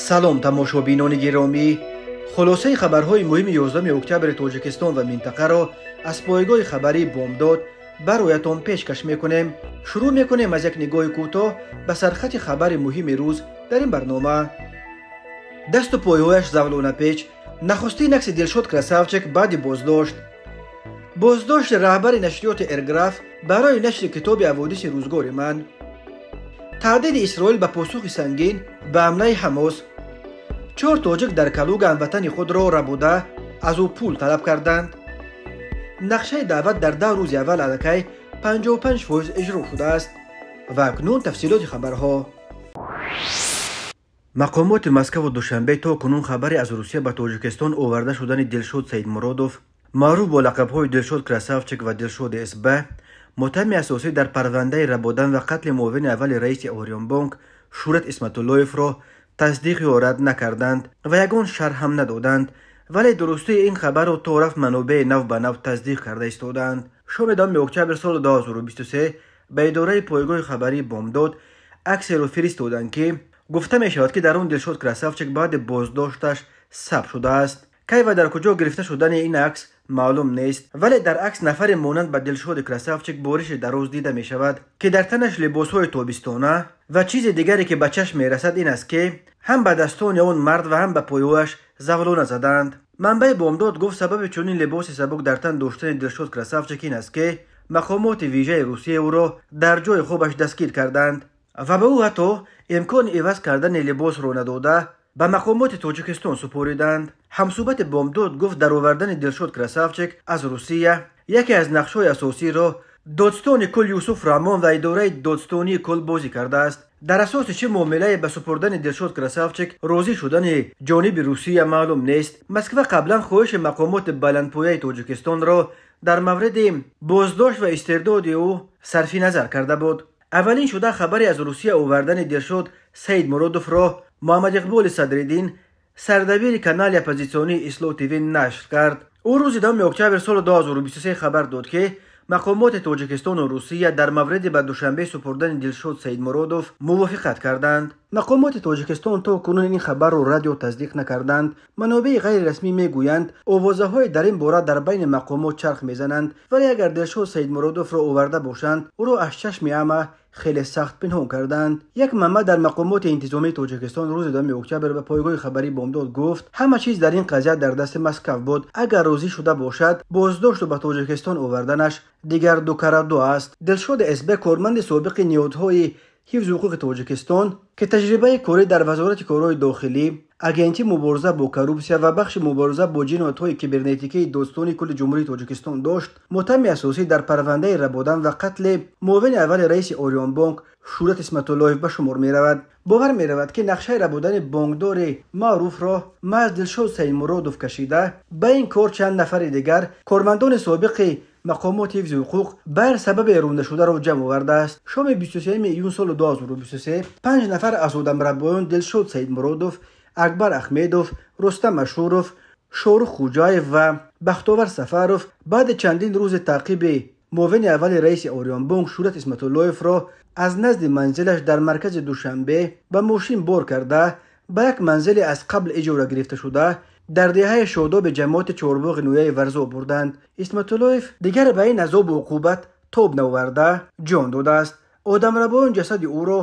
Салом, тамошобинони гиромӣ. Хулосаи хабарҳои муҳими 11 октябри Тоҷикистон ва минтақаро аз пойгоҳи хабарии Бомдод бароятон пешкаш мекунем. Шурӯъ мекунем аз як нигоҳи кӯтоҳ ба сархати хабари муҳими рӯз дар ин барнома. Дасту пойҳояш завлонапеч, нахустин акси Дилшод Красавчик баъди боздошт. Боздошти раҳбари нашриёти Эрграф барои нашри китоби «Аводиси рӯзгори ман». Таҳдиди Исроил ба посухи сангин ба ҳамлаи Ҳамос. Чор тоҷик дар Калуга ҳамватани худро рабуда аз ӯ пул талаб карданд. Нақшаи даъват дар 10 рӯзи аввал аллакай 55% иҷро шудааст. Ва акнун тафсилоти хабарҳо. Мақомоти Москаву Душанбе то кунун хабаре аз Русия ба Тоҷикистон оварда шудани Дилшод Саидмуродов, маъруф бо лақабҳои Дилшод Красавчик ва Дилшод СБ, муттаҳами асосӣ дар парвандаи рабодан ва қатли муовини аввали раиси Ориёнбонк Шӯрат Исматуллоевро тасдиқ ё рад накарданд ва ягон шарҳ ҳам надоданд, вале дурустии ин хабарро то рафт манобеи нав ба нав тасдиқ карда истодаанд. Шоми 10 октябр соли 2023 ба идораи пойгоҳи хабарии Бомдод аксеро фиристоданд, ки гуфта мешавад, ки дар он Дилшод Красавчик баъди боздошташ сабт шудааст. Кай ва дар куҷо гирифта шудани ин акс маълум нест, вале дар акс нафаре монанд ба Дилшоди Красавчик бо риши дароз дида мешавад, ки дар танаш либосҳои тобистона ва чизи дигаре, ки ба чашм мерасад, ин аст, ки ҳам ба дастони он мард ва ҳам ба пойҳояш завлона задаанд. Манбаи Бомдод гуфт, сабаби чунин либоси сабук дар тан доштани Дилшод Красавчик ин аст, ки мақомоти вижаи Русия ӯро дар ҷои хобаш дастгир карданд ва ба ӯ ҳатто имкони иваз кардани либосро надода ба мақомоти Тоҷикистон супориданд. Ҳамсӯҳбати Бомдод гуфт, дар овардани Дилшод Красавчик аз Русия яке аз нақшҳои асосиро додстони кул Юсуф Раҳмон ва идораи додстонии кул бозӣ кардааст. Дар асоси чӣ муомилае ба супурдани Дилшод Красавчик розӣ шудани ҷониби Русия маълум нест. Москва қаблан хоҳиши мақомоти баландпояи Тоҷикистонро дар мавриди боздошт ва истирдоди ӯ сарфи назар карда буд. Аввалин шуда хабаре аз Русия овардани Дилшод Саидмуродовро Муҳаммад Иқболи Садриддин, сардабири канали оппозитсионии Ислоҳ ТВ, нашр кард. Ӯ рӯзи 10 октябр соли 2023 хабар дод, ки мақомоти Тоҷикистону Русия дар мавриди ба Душанбе супурдани Дилшод Саидмуродов мувофиқат карданд. Мақомоти Тоҷикистон то кунун ин хабарро радио тасдиқ накарданд. Манобеи ғайрирасмӣ мегӯянд, овозаҳое дар ин бора дар байни мақомот чарх мезананд, вале агар Дилшод Саидмуродовро оварда бошанд, ӯро аз чашми ҳама хеле сахт пинҳон карданд. Як манбаъ дар мақомоти интизомии Тоҷикистон рӯзи 10 октябр ба пойгоҳи хабарии Бомдод гуфт, ҳама чиз дар ин қазия дар дасти Москав буд. Агар розӣ шуда бошад, боздошту ба Тоҷикистон оварданаш дигар дукара ду аст. Дилшод СБ, корманди собиқи ниҳодҳои ҳифзи ҳуқуқи Тоҷикистон, ки таҷрибаи корӣ дар Вазорати корҳои дохилӣ, Агентии мубориза бо коррупсия ва бахши мубориза бо ҷиноятҳои кибернетикии додстони кулли Ҷумҳурии Тоҷикистон дошт, муттаҳами асосӣ дар парвандаи рабодан ва қатли муовини аввали раиси Ориёнбонк Шӯрат Исматуллоев ба шумор меравад. Бовар меравад, ки нақшаи рабудани бонкдори маъруфро маҳз Дилшод Саидмуродов кашида, ба ин кор чанд нафари дигар кормандони собиқи мақомоти ҳифзи ҳуқуқ бар сабаби рондашударо ҷамъ овардааст. Шоми 23 июн соли 2023 панҷ нафар аз одамрабоён Дилшод Саидмуродов, Акбар Ахмедов, Рустам Ашуров, Шорух Хуҷаев ва Бахтовар Сафаров баъди чандин рӯзи таъқиби муовини аввали раиси Ориёнбонк Шӯрат Исматуллоевро аз назди манзилаш дар маркази Душанбе ба мошин бор карда ба як манзили аз қабл иҷора гирифташуда дар деҳаи Шодоби ҷамоати Чорбоғи ноҳияи Варзоб бурданд. Исматуллоев дигар ба ин азобу уқубат тоб наоварда ҷон додааст. Одамрабоён ҷасади ӯро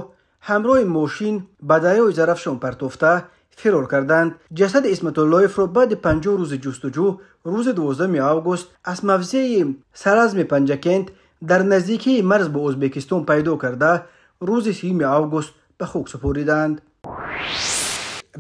ҳамроҳи мошин ба дарёи Зарафшон партофта фирор карданд. Ҷасади Исматуллоевро баъди 50 рӯзи ҷустуҷӯ рӯзи 12 август аз мавзеи Саразми Панҷакент дар наздикии марз бо Ӯзбекистон пайдо карда, рӯзи 30 август ба хок супориданд.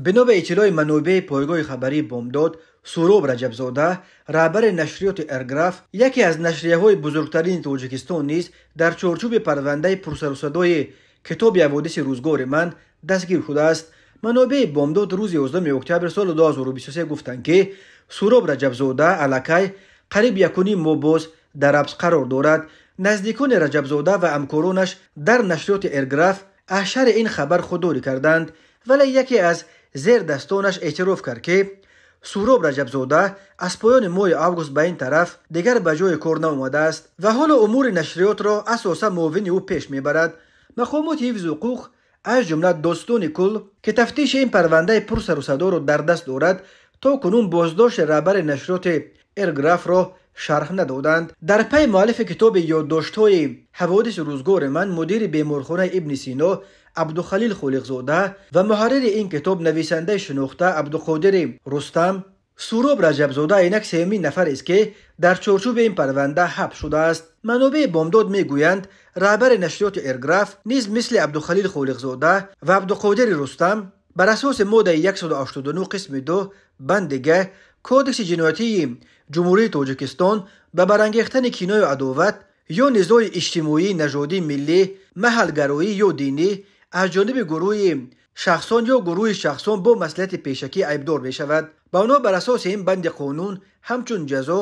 Бино ба иттилои манобеи пойгоҳи хабарии Бомдод, Суроб Раҷабзода, раҳбари нашриёти Эрграф, яке аз нашрияҳои бузургтарини Тоҷикистон, низ дар чорчӯби парвандаи пурсарусадои китоби «Аводиси рӯзгори ман» дастгир шудааст. Манобеи Бомдод рӯзи 11 октябр соли 2023 гуфтанд, ки Суроб Раҷабзода аллакай қариб якуним моҳ боз дар ҳабс қарор дорад. Наздикони Раҷабзода ва ҳамкоронаш дар нашриёти Эрграф аз шарҳи ин хабар худдорӣ карданд, вале яке аз зердастонаш эътироф кард, ки Суроб Раҷабзода аз поёни моҳи август ба ин тараф дигар ба ҷои кор наомадааст ва ҳоло умури нашриётро асосан муовини ӯ пеш мебарад. Мақомоти ҳифзи ҳуқуқ Аз ҷумла додситони кул, ки тафтиши ин парвандаи пурсару садоро дар даст дорад, то кунун боздошти раҳбари нашриёти Эрграфро шарҳ надоданд. Дар пайи муаллифи китоби ёддоштҳои ҳаводиси рӯзгори ман, мудири беморхонаи Ибни Сино Абдухалил Холиқзода ва муҳаррири ин китоб, нависандаи шинохта Абдуқодири Рустам, Суроб Раҷабзода инак сеюмин нафарест, ки дар чорчӯби ин парванда ҳабс шудааст. Манобеи Бомдод мегӯянд, раҳбари нашриёти Эрграф низ мисли Абдухалил Холиқзода ва Абдуқодири Рустам бар асоси моддаи 189 қисми 2 банди г Кодекси ҷиноятии Ҷумҳурии Тоҷикистон ба барангехтани киною адоват ё низои иҷтимоӣ, нажодӣ, миллӣ, маҳалгароӣ ё динӣ аз ҷониби гурӯҳи шахсон ё гурӯҳи шахсон бо маслиҳати пешакӣ айбдор мешавад. Ба онҳо бар асоси ин банди қонун ҳамчун ҷазо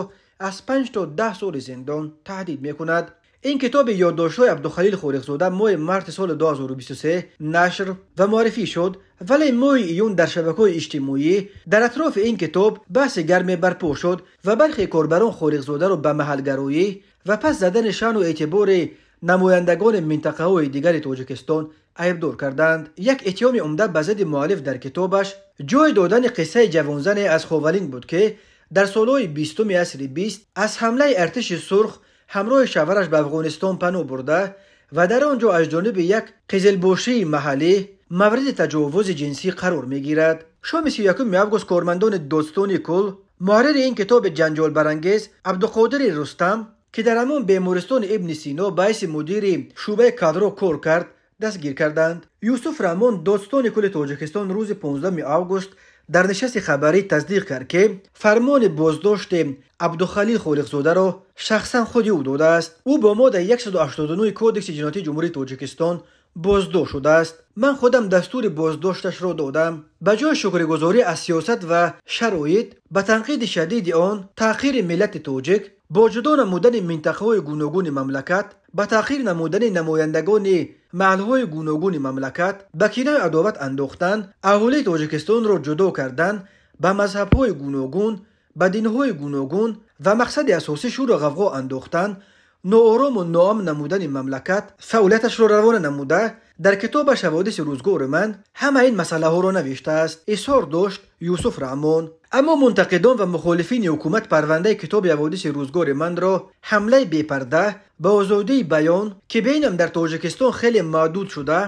аз 5 то 10 соли зиндон таҳдид мекунад. Ин китоби ёддоштҳои Абдухалил Холиқзода моҳи марти соли 2023 нашр ва муаррифӣ шуд, вале моҳи июн дар шабакаҳои иҷтимоӣ дар атрофи ин китоб баҳси гарме барпо шуд ва бархе корбарон Холиқзодаро ба маҳалгароӣ ва пас задани шаъну эътибори намояндагони минтақаҳои дигари Тоҷикистон айбдор карданд. Як иттиҳоми умда ба зидди муаллиф дар китобаш ҷой додани қиссаи ҷавонзане аз Ховалинг буд, ки дар солҳои 20-уми асри 20 аз ҳамлаи артиши сурх ҳамроҳи шавҳараш ба Афғонистон паноҳ бурда ва дар он ҷо аз ҷониби як қизилбошии маҳаллӣ мавриди таҷовузи ҷинсӣ қарор мегирад. Шоми 31 август кормандони додситони кул муҳаррири ин китоби ҷанҷолбарангез Абдуқодири Рустам, ки дар ҳамон бемористони Ибни Сино ба ҳайси мудири шӯъбаи кадро кор кард, дастгир карданд. Юсуф Раҳмон, додситони кулли Тоҷикистон, рӯзи 15 август дар нишасти хабарӣ тасдиқ кард, ки фармони боздошти Абдухалил Холиқзодаро шахсан худи ӯ додааст. Ӯ бо моддаи 189 Кодекси ҷиноятии Ҷумҳурии Тоҷикистон боздошт шудааст. Ман худам дастури боздошташро додам. Ба ҷои шукргузорӣ аз сиёсат ва шароит, ба танқиди шадиди он, таъхири миллати тоҷик, бо ҷудо намудани минтақаҳои гуногуни мамлакат, ба таъхир намудани намояндагони маҳалҳои гуногуни мамлакат, ба кинаю адоват андохтан, аҳолии Тоҷикистонро ҷудо кардан, ба мазҳабҳои гуногун, ба динҳои гуногун ва мақсади асосӣ шӯру ғавғо андохтан, ноорому ноамн намудани мамлакат, фаъолияташро равона намуда, дар китобаш ҳаводиси рӯзгори ман ҳама ин масъалаҳоро навиштааст, изҳор дошт Юсуф Раҳмон. Аммо мунтақидон ва мухолифини ҳукумат парвандаи китоби ҳаводиси рӯзгори манро ҳамлаи бепарда ба озодии баён, ки бeinам дар Тоҷикистон хеле маъдуд шуда,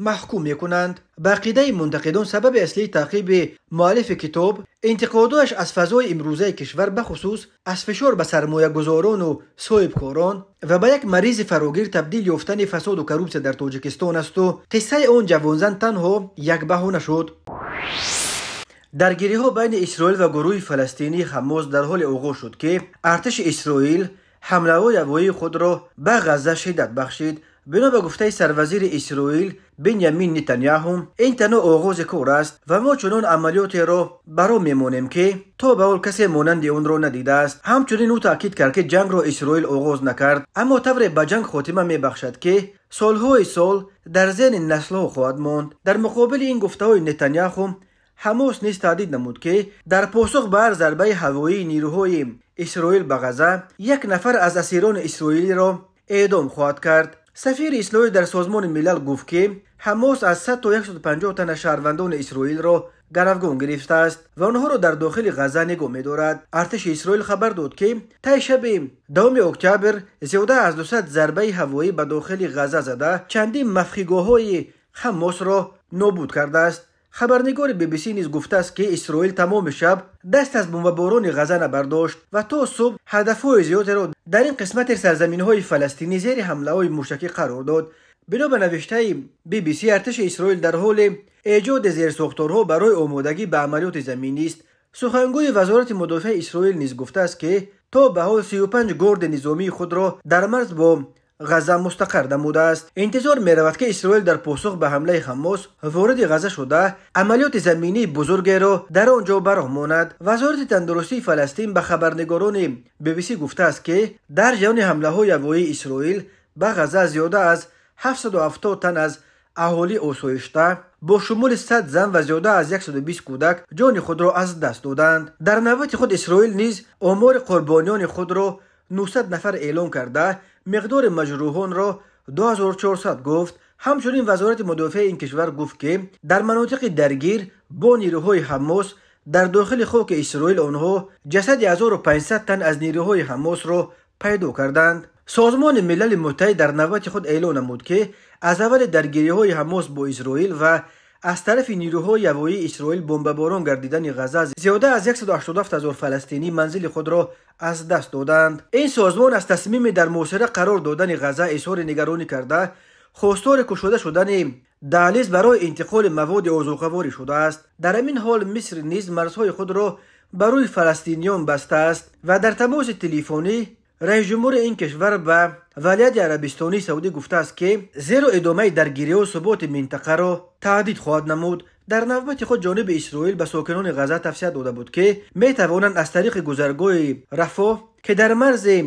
маҳкум мекунанд. Ба ақидаи мунтақидон сабаби аслии таъқиби муаллифи китоб интиқодояш аз фазои имрӯзаи кишвар, бахусус аз фишор ба сармоягузорону соҳибкорон ва ба як маризи фарогир табдил ёфтани фасоду коррупсия дар Тоҷикистон асту қиссаи он ҷавонзан танҳо як баҳона шуд. Даргириҳо байни Исроил ва гурӯҳи фаластинии Ҳамос дар ҳоле оғоз шуд, ки артиши Исроил ҳамлаҳои ҳавоии худро ба Ғазза шиддат бахшид. Бино ба гуфтаи сарвазири Исроил Бенямин Нетаняҳу, ин танҳо оғози кор аст ва мо чунон амалиётеро баро мемонем, ки то ба ҳол касе монанди онро надидааст. Ҳамчунин ӯ таъкид кард, ки ҷангро Исроил оғоз накард, аммо тавре ба ҷанг хотима мебахшад, ки солҳои сол дар зеҳни наслҳо хоҳад монд. Дар муқобили ин гуфтаҳои Нетаняҳу, Ҳамос низ таҳдид намуд, ки дар посух ба ҳар зарбаи ҳавоии нирӯҳои Исроил ба Ғазза як нафар аз асирони исроилиро эъдом хоҳад кард. Сафири Исроил дар Созмони Милал гуфт, ки Ҳамос аз 100 то 150 тана шаҳрвандони Исроилро гаравгон гирифтааст ва онҳоро дар дохили Ғазза нигоҳ медорад. Артиши Исроил хабар дод, ки таи шаби 10 октябр зиёда аз 200 зарбаи ҳавоӣ ба дохили Ғазза зада, чандин махфигоҳҳои Ҳамосро нобуд кардааст. Хабарнигори BBC низ гуфтааст, ки Исроил тамоми шаб даст аз бомбаборони Ғазза набардошт ва то субҳ ҳадафҳои зиёдеро дар ин қисмати сарзаминҳои фаластинӣ зери ҳамлаҳои мушакӣ қарор дод. Бино ба навиштаи BBC, артиши Исроил дар ҳоли эҷоди зерсохторҳо барои омодагӣ ба амалиёти заминист. Сухангӯи Вазорати мудофиаи Исроил низ гуфтааст, ки то ба ҳол 35 горди низомии худро дар марз бо Ғазза мустақар намудааст. Интизор меравад, ки Исроил дар посух ба ҳамлаи Ҳамос вориди Ғазза шуда, амалиёти заминии бузургеро дар он ҷо бароҳ монад. Вазорати тандурустии Фаластин ба хабарнигорони BBC гуфтааст, ки дар ҷараёни ҳамлаҳои ҳавоии Исроил ба Ғазза зиёда аз 770 тан аз аҳолии осоишта бо шумули 100 зан ва зиёда аз 120 кӯдак ҷони худро аз даст доданд. Дар навбати худ Исроил низ омори қурбониёни худро 900 нафар эълон карда, миқдори маҷрӯҳонро 2400 гуфт. Ҳамчунин вазорати мудофиаи ин кишвар гуфт, ки дар манотиқи даргир бо нерӯҳои Ҳамос дар дохили хоки Исроил онҳо ҷасади 1500 тан аз нерӯҳои Ҳамосро пайдо карданд. Созмони Милали Муттаҳид дар навбати худ эълон намуд, ки аз аввали даргириҳои Ҳамос бо Исроил ва аз тарафи нерӯҳои ҳавоии Исроил бомбаборон гардидани Ғазза зиёда аз 187 ҳазор фаластинӣ манзили худро аз даст доданд. Ин созмон аз тасмими дар муҳосира қарор додани Ғазза изҳори нигаронӣ карда, хостори кушода шудани даҳлиз барои интиқоли маводи озуқаворӣ шудааст. Дар ҳамин ҳол Миср низ марзҳои худро ба рӯи фаластиниён бастааст ва дар тамоси телефонӣ раисҷумҳури ин кишвар ба валиаҳди Арабистонии Саудӣ гуфтааст, ки зеро идомаи даргириҳо суботи минтақаро таҳдид хоҳад намуд. Дар навбати худ ҷониби Исроил ба сокинони Ғазза тавсия дода буд, ки метавонанд аз тариқи гузаргоҳи Рафоҳ, ки дар марзи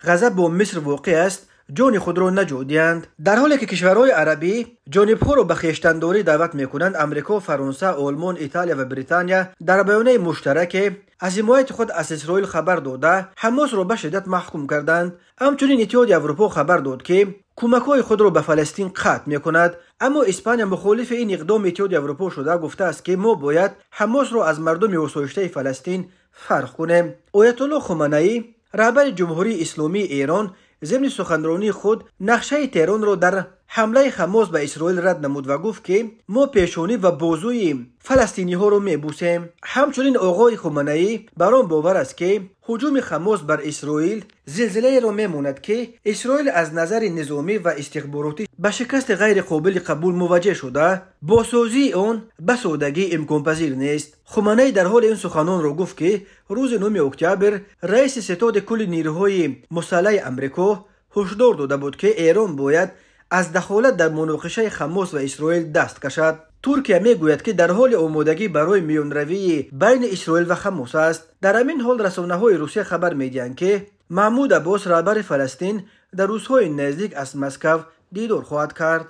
Ғазза бо Миср воқеъ аст, ҷони худро наҷот диҳанд. Дар ҳоле ки кишварҳои арабӣ ҷонибҳоро ба хештандорӣ даъват мекунанд, Амрико, Фаронса, Олмон, Италия ва Британия дар баёнаи муштараке аз ҳимояти худ аз Исроил хабар дода, Ҳамосро ба шиддат маҳкум карданд. Ҳамчунин Иттиҳоди Аврупо хабар дод, ки кӯмакҳои худро ба Фаластин қатъ мекунад. Аммо Испания мухолифи ин иқдоми Иттиҳоди Аврупо шуда гуфтааст, ки мо бояд Ҳамосро аз мардуми осоиштаи Фаластин фарқ кунем. Оятулло Хоманаӣ, раҳбари Ҷумҳурии Исломии Эрон, зимни суханронии худ нақшаи Теҳронро дар ҳамлаи Ҳамос ба Исроил рад намуд ва гуфт, ки мо пешонӣ ва бозуи фаластиниҳоро мебӯсем. Ҳамчунин оғои Хоманаӣ бар он бовар аст, ки ҳуҷуми Ҳамос бар Исроил зилзилаеро мемонад, ки Исроил аз назари низомӣ ва истихборотӣ ба шикасти ғайриқобили қабул мувваҷҷеҳ шуда, бозсозии он ба содагӣ имконпазир нест. Хоманаӣ дар ҳоли ин суханонро гуфт, ки рӯзи 9 октябр раиси ситоди кулли нерӯҳои мусаллаҳи Амрико ҳушдор дода буд, ки Эрон бояд аз дахолат дар муноқишаи Ҳамос ва Исроил даст кашад. Туркия мегӯяд, ки дар ҳоли омодагӣ барои миёнравии байни Исроил ва Ҳамос аст. Дар ҳамин ҳол расонаҳои Русия хабар медиҳанд, ки Маҳмуд Аббос, раҳбари Фаластин, дар рӯзҳои наздик аз Москав дидор хоҳад кард.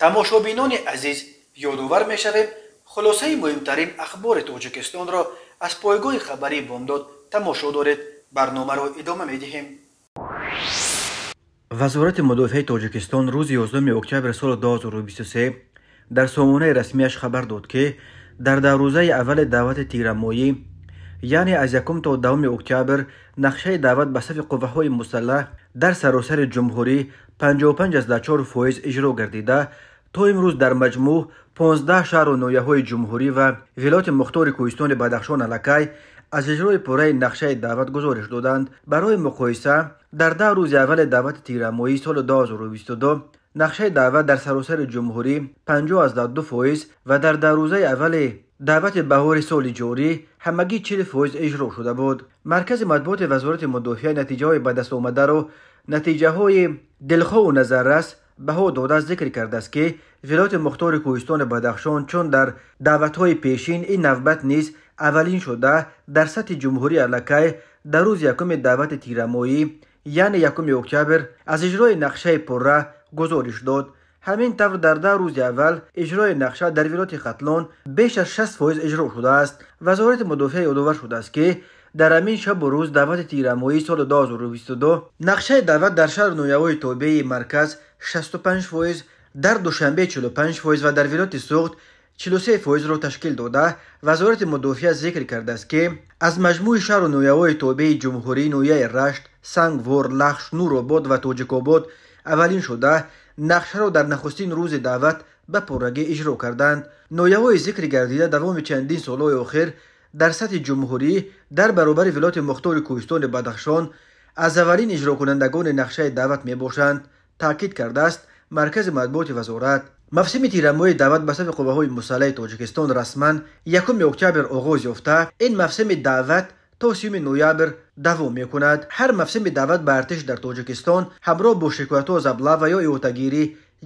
Тамошобинони азиз, ёдовар мешавем, хулосаи муҳимтарин ахбори Тоҷикистонро аз пойгоҳи хабарии Бомдод тамошо доред. Барномаро идома медиҳем. Вазорати мудофиаи Тоҷикистон рӯзи 11 октябри соли 2023 дар сомонаи расмияш хабар дод, ки дар дарвозаи аввали даъвати тирамоҳӣ, яъне аз 1 то 10 октябр, нақшаи даъват ба сафи қувваҳои мусаллаҳ дар саросари ҷумҳурӣ 55,4% иҷро гардида, то имрӯз дар маҷмӯъ 15 шаҳру ноҳияҳои ҷумҳурӣ ва вилояти мухтори Кӯҳистони Бадахшон аллакай аз иҷрои пурраи нақшаи даъват гузориш доданд. Барои муқоиса, дар 10 рӯзи аввали даъвати тирамоҳии соли 2022 нақшаи даъват дар саросари ҷумҳурӣ 50,2% ва дар 10 рӯзаи аввали даъвати баҳори соли ҷорӣ ҳамагӣ 40% иҷро шуда буд. Маркази матбуоти Вазорати мудофиа натиҷаҳои ба даст омадаро натиҷаҳои дилхоҳу назаррас баҳо дода зикр кардааст, ки вилояти мухтори Кӯҳистони Бадахшон чун дар даъватҳои пешин ин навбат низ аввалин шуда дар сатҳи ҷумҳурӣ аллакай дар рӯзи якуми даъвати тирамоҳӣ, яъне 1 октябр, аз иҷрои нақшаи пурра гузориш дод. Ҳамин тавр дар 10 рӯзи аввал иҷрои нақша дар вилояти Хатлон беш аз 60% иҷро шудааст. Вазорати мудофиа ёдовар шудааст, ки дар ҳамин шабу рӯз даъвати тирамоҳии соли 2022 нақшаи даъват дар шаҳру ноҳияҳои тобеи марказ 65%, дар Душанбе 45% ва дар вилояти Суғд 43%-ро ташкил дода, Вазорати мудофиа зикр кардааст, ки аз маҷмӯи шаҳру ноҳияҳои тобеи ҷумҳурӣ ноҳияи Рашт, Сангвор, Лахш, Нуробод ва Тоҷикобод аввалин шуда нақшаро дар нахустин рӯзи даъват ба пуррагӣ иҷро карданд. Ноҳияҳои зикр гардида давоми чандин солҳои охир дар сатҳи ҷумҳурӣ дар баробари вилояти мухтори Кӯҳистони Бадахшон аз аввалин иҷрокунандагони нақшаи даъват мебошанд, таъкид кардааст маркази матбуоти вазорат. Мавсими тирамоҳии даъват ба сафи қувваҳои мусаллаҳи Тоҷикистон расман 1 октябр оғоз ёфта, ин мавсими даъват то 30 ноябр давом мекунад. Ҳар мавсими даъват ба артиш дар Тоҷикистон ҳамроҳ бо шикоятҳо аз аблава ё иҳотагирӣ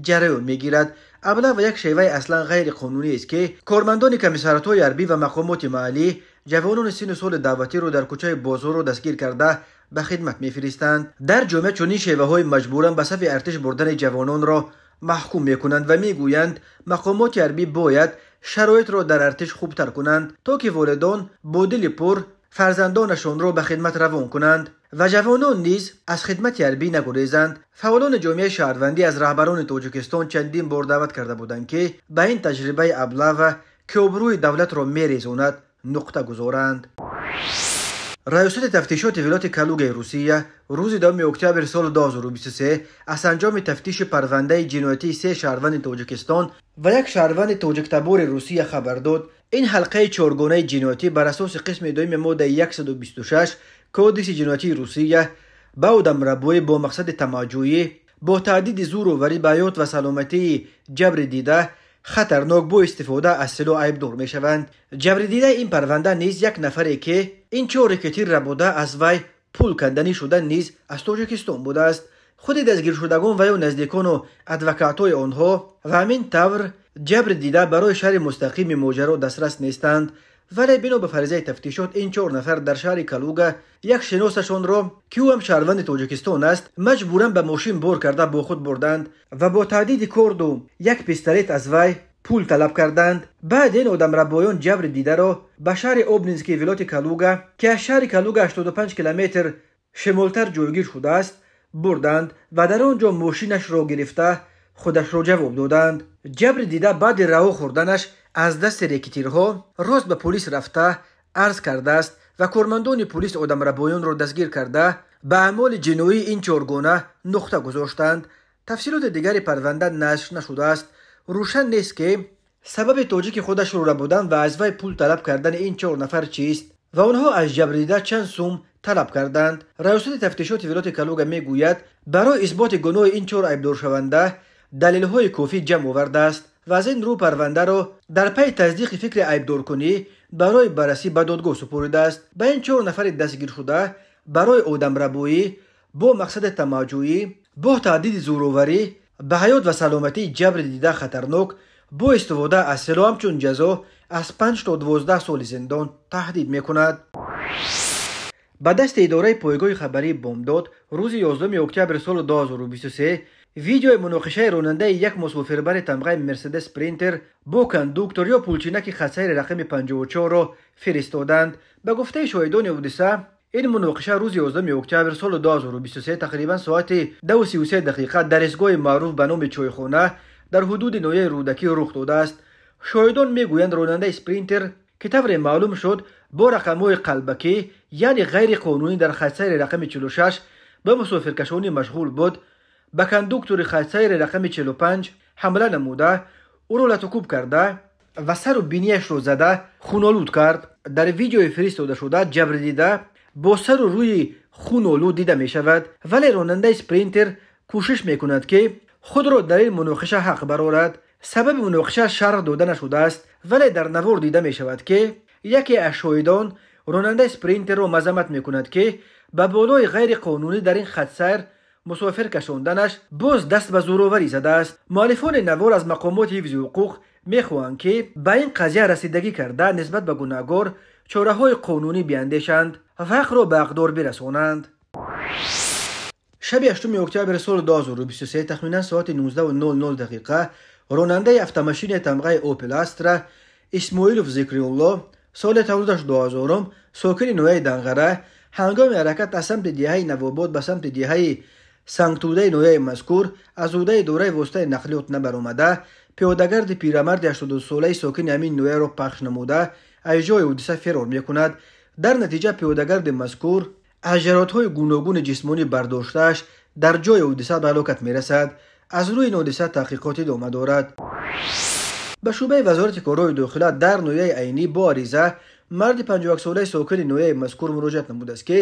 ҷараён мегирад. Аблава як шеваи аслан ғайриқонунӣ аст, ки кормандони комиссариатҳои ҳарбӣ ва мақомоти маҳаллӣ ҷавонони синну соли даъватиро дар кӯчаи бозорро дастгир карда ба хидмат мефиристанд. Дар ҷомеа чунин шеваҳои маҷбуран ба сафи артиш бурдани ҷавононро маҳкум мекунанд ва мегӯянд мақомоти ҳарбӣ бояд шароитро дар артиш хубтар кунанд, то ки волидон бо дили пур фарзандонашонро ба хидмат равон кунанд. ва ҷавонон низ аз хидмати ҳарбӣ нагурезанд. Фаъолони ҷомеаи шаҳрвандӣ аз раҳбарони Тоҷикистон чандин бор даъват карда буданд, ки ба ин таҷрибаи аблава, ки обрӯи давлатро мерезонад, нуқта гузоранд. Раёсати тафтишоти вилояти Калугаи Русия рӯзи 2 октябри соли 2023 аз анҷоми тафтиши парвандаи ҷиноятии 3 шаҳрванди Тоҷикистон ва як шаҳрванди тоҷиктабори Русия хабар дод. Ин ҳалқаи чоргонаи ҷиноятӣ бар асоси қисми дуюми моддаи 126 Кодекси ҷиноятии Русия ба одамрабоӣ бо мақсади тамаъҷӯӣ, бо таҳдиди зӯроварӣ ба ҳаёт ва саломатии ҷабри дида хатарнок бо истифода аз силоҳ айбдор мешаванд. Ҷабридидаи ин парванда низ як нафаре, ки ин чор рэкетир рабуда аз вай пул канданӣ шуда, низ аз Тоҷикистон будааст. Худи дастгиршудагон ва ё наздикону адвокатҳои онҳо ва ҳамин тавр ҷабри дида барои шарҳи мустақими моҷаро дастрас нестанд. Вале бино ба фаризаи тафтишот ин чор нафар дар шаҳри Калуга як шиносашонро, ки ӯ ҳам шаҳрванди Тоҷикистон аст, маҷбуран ба мошин бор карда бо худ бурданд ва бо таҳдиди корду як пистолет аз вай пул талаб карданд. Баъд ин одамрабоён ҷабри дидаро ба шаҳри Обнинский вилояти Калуга, ки аз шаҳри Калуга 85 километр шимолтар ҷойгир шудааст, бурданд ва дар он ҷо мошинашро гирифта худашро ҷавоб доданд. Ҷабри дида баъди раҳо хӯрданаш аз дасти рэкетирҳо рост ба полис рафта арз кардааст ва кормандони полис одамрабоёнро дастгир карда ба аъмоли ҷиноии ин чоргона нуқта гузоштанд. Тафсилоти дигари парванда нашр нашудааст. Рӯшан нест, ки сабаби тоҷики худашро рабудан ва аз вай пул талаб кардани ин чор нафар чист ва онҳо аз ҷабрдида чанд сум талаб карданд. Раёсати тафтишоти вилояти Калуга мегӯяд, барои исботи гуноҳи ин чор айбдоршаванда далелҳои кофӣ ҷамъ овардааст ва аз ин рӯ парвандаро дар пайи тасдиқи фикри айбдоркунӣ барои баррасӣ ба додгоҳ супоридааст. Ба ин чор нафари дастгиршуда барои одамрабоӣ бо мақсади тамаъҷӯӣ, бо таҳдиди зӯроварӣ ба ҳаёт ва саломатии ҷабри дида хатарнок бо истифода аз силоҳ ҳамчун ҷазо аз 5 то 12 соли зиндон таҳдид мекунад. Ба дасти идораи пойгоҳи хабарии Бомдод рӯзи 11 октябри соли 2023 видеои муноқишаи ронандаи як мусофирбари тамғаи Мерседес Спринтер бо кондуктор ё пулчинаки хатсайри рақами 54-ро фиристоданд. Ба гуфтаи шоҳидони ҳодиса, ин муноқиша рӯзи 11 октябр соли 2023 тақрибан соати 2:33 дақиқа дар истгоҳи маъруф ба номи Чойхона дар ҳудуди ноҳияи Рӯдакӣ рух додааст. Шоҳидон мегӯянд, ронандаи Спринтер, ки тавре маълум шуд бо рақамҳои қалбакӣ, яъне ғайриқонунӣ дар хатсайри рақами 46 ба мусофиркашонӣ машғул буд, ба кондуктори хатсайри рақами 45 ҳамла намуда, ӯро латукӯб карда ва сару бинияшро зада хунолуд кард. Дар видеои фиристодашуда ҷабрдида бо сару рӯи хунолуд дида мешавад, вале ронандаи Спринтер кӯшиш мекунад, ки худро дар ин муноқиша ҳақ барорад. Сабаби муноқиша шарҳ дода нашудааст, вале дар навор дида мешавад, ки яке аз шоҳидон ронандаи Спринтерро мазаммат мекунад, ки ба болои ғайриқонунӣ дар ин хатсайр мусофир кашонданаш боз даст ба зӯроварӣ задааст. Муаллифони навор аз мақомоти ҳифзи ҳуқуқ мехоҳанд, ки ба ин қазия расидагӣ карда нисбат ба гунаҳгор чораҳои қонунӣ биандешанд ва ҳақро ба ҳақдор бирасонанд. Шаби 8 октябри соли 2023 тахминан соати 19:00 дақиқа ронандаи автомашинаи тамғаи Opel Astra Исмоилов Зикриулло, соли таваллудаш 2000, сокини ноҳияи Данғара, ҳангоми ҳаракат аз самти деҳаи Навобод ба самти деҳаи Сангтудаи ноҳияи мазкур аз ҳудаи идораи воситаи нақлиёт набаромада, пиёдагарди пирамарди 82-солаи сокини ҳамин ноҳияро пахш намуда аз ҷои ҳодиса фирор мекунад. Дар натиҷа пиёдагарди мазкур аз ҷароҳатҳои гуногуни ҷисмонӣ бардоштааш дар ҷои ҳодиса ба ҳалокат мерасад. Аз рӯи ин ҳодиса таҳқиқот идома дорад. Ба шӯъбаи вазорати корҳои дохила дар ноҳияи Айнӣ бо ариза марди 51-солаи сокини ноҳияи мазкур муроҷиат намудааст, ки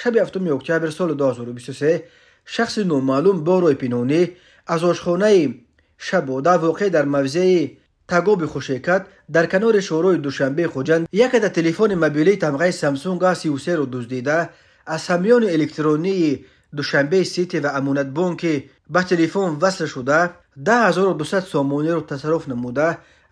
шаби 7 октябр соли 2023 шахси номаълум бо роҳи пинҳонӣ аз ошхонаи Шабода воқеъ дар мавзеи Тагоби Хушекат дар канори шӯрои Душанбеи Хуҷанд як адад телефони мобилии тамғаи Samsung A33-ро дуздида аз ҳамёни электронии Душанбеи Сити ва Амонатбонки ба телефон васл шуда 10200 сомониро тасарруф намуда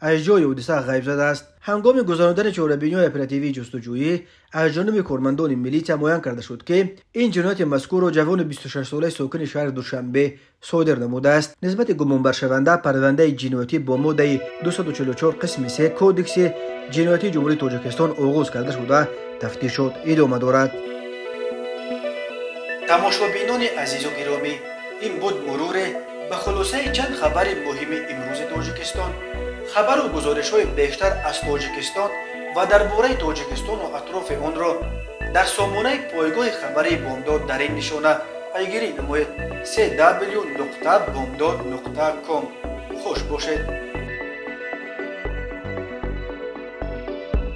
аз ҷои ҳодиса ғайб задааст. Ҳангоми гузарондани чорабиниҳои оперативии ҷустуҷӯӣ аз ҷониби кормандони милитсия муайян карда шуд, ки ин ҷинояти мазкурро ҷавони 26-солаи сокини шаҳри Душанбе содир намудааст. Нисбати гумонбаршаванда парвандаи ҷиноятӣ бо моддаи 244 қисми 3 Кодекси ҷиноятии Ҷумҳурии Тоҷикистон оғоз карда шуда тафтишот идома дорад. Тамошобинони азизу гиромӣ, ин буд муруре ба хулосаи чанд хабари муҳими имрӯзи Тоҷикистон. Хабару гузоришҳои бештар аз Тоҷикистон ва дар бораи Тоҷикистону атрофи онро дар сомонаи пойгоҳи хабарии Бомдод дар ин нишона пайгирӣ намоед: cw.bomdod.com. Хуш бошед.